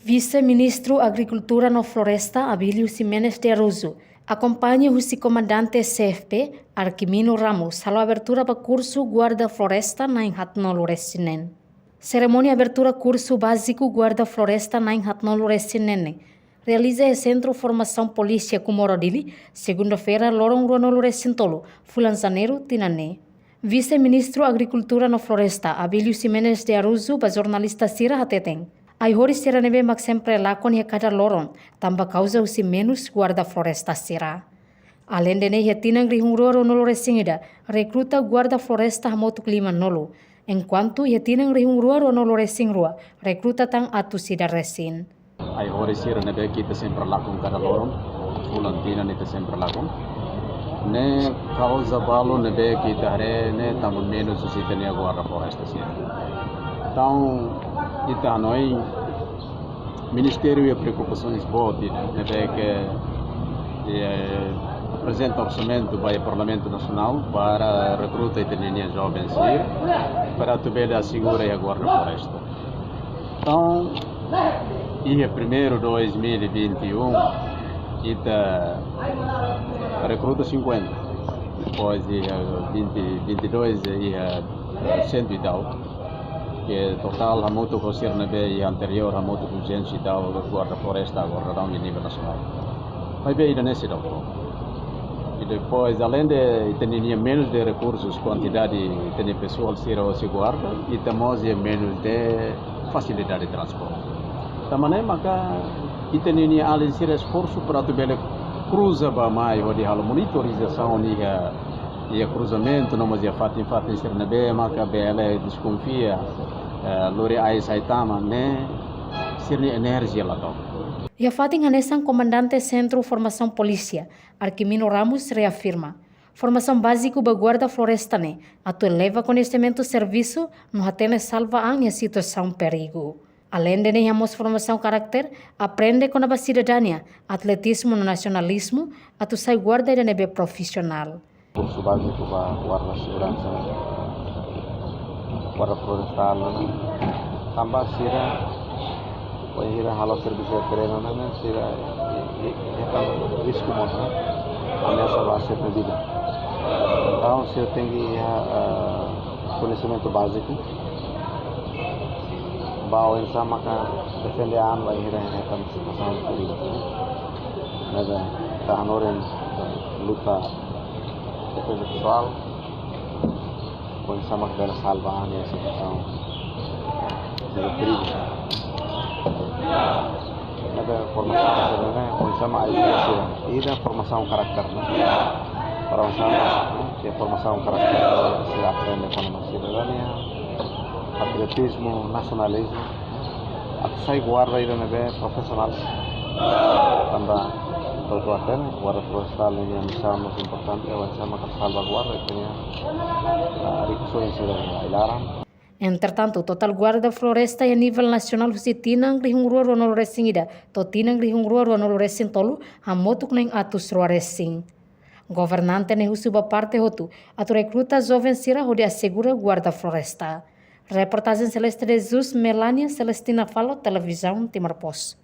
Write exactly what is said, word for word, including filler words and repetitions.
Vise-Ministru Agrikultura no Floresta, Abílio Ximenes de Araújo, akompaña husi Komandante C F P, Arquimino Ramos, halo abertura ba kursu Guarda Floresta na'in haatnulu resin neen. Serimónia abertura kursu báziku Guarda Floresta na'in haatnulu resin neen ne'e realiza iha Sentru Formasaun Polísia Comoro Dili, segunda-feira, loron ruanulu resin tolu, fulan Janeiru, tinan ne'e. Vise-Ministru Agrikultura no Floresta, Abílio Ximenes de Araújo, ba jornalista sira hateten, ai-horis sira ne'ebé mak sempre lakon iha kada loron, tanba kauza husi menus guarda floresta sira. Aleinde ne'e, iha tinan rihun rua ruanulu resin ida, rekruta guarda floresta hamutuk limanulu, enkuantu iha tinan rihun rua ruanulu resin rua, rekruta tan atus ida resin. Ai-horis sira ne'ebé ke ita sempre lakon kada loron, fulan tinan ita sempre lakon. Ne'e kauza balu ne'ebé ke ita haree ne'e tanba menus husi ita-nia guarda floresta sira. Entaun, ita hanoin Ministériu iha preokupasaun boot ida, ne'ebé ke, eh, aprezenta orsamentu ba iha Parlamentu Nasionál para rekruta ita-nia joven sira, para atu bele asegura iha guarda floresta. Entaun, iha primeiru dois mil e vinte e um, ita rekruta cinquenta. Depois, iha vinte, vinte e dois, iha cento e tal. Ke totál hamutuk ho sira ne'ebé iha anteriór, hamutuk duzentos e tal, guarda floresta, agora daudaun iha nivel nasionál. Maibé ida-ne'e seidauk to'o. I depois, aleinde ita-nia menus de rekursus, kuantidade ita-nia pesoál sira hosi guarda, ita mós iha menus de fasilidade de transporte. Tanba ne'e maka ita-nia alin sira esforsu para atu bele kruza bá mai hodi halo monitorizasaun iha, iha kruzamentu, no mós iha fatin-fatin sira ne'ebé maka bele deskonfia, eh, lori ai sai tama ne'e sira-nia enerjia la to'o. Iha fatin hanesan, Komandante Sentru Formasaun Polísia, Arquimino Ramos, reafirma, formasaun báziku ba guarda floresta ne'e atu eleva koñesimentu servisu no hatene salva an iha situasaun perigu. Aleinde ne'e, iha mós formasaun karakter, aprende kona-ba sidadania, atletizmu no nasionalizmu, atu sai guarda ida ne'ebé profisionál. Kursu báziku ba guarda seguransa, guarda florestál, tanba sira wainhira halo servisu iha terrenu ne'e, sira i, i, iha risku mós, ne'e, ameasa ba sira-nia vida. Entaun, sira tenke iha, eh, koñesimentu báziku ba oinsá maka defende an wainhira hetan situasaun perigu, ne'e. Ne'ebé ita hanorin luta defeza pesoál, oinsá mak bele salva an iha situasaun de perigu. Ne'ebé formasaun karakter ne'e, oinsá mak ai-horis sira. Ida formasaun karakter, ne'e. Para oinsá mak, ne'e, ke formasaun karakter, sira aprende kona-ba sidadania, atletizmu, nasionalizmu. Atu sai guarda ida ne'ebé profisionál. Tanba, ita hotu hatene, guarda florestál nia misaun mós importante, oinsá maka salvaguarda ita-nia, ah, rikusoin sira iha ai-laran. Entretantu, totál guarda floresta iha nivel nasionál husi tinan rihun rua ruanulu resin ida to'o tinan rihun rua ruanulu resin tolu hamutuk na'in atus rua resin. Governante ne'e husu ba parte hotu atu rekruta joven sira hodi asegura guarda floresta. Reportajen Celeste de Jesus, Melania Celestina Falo, Televizaun Timor Post.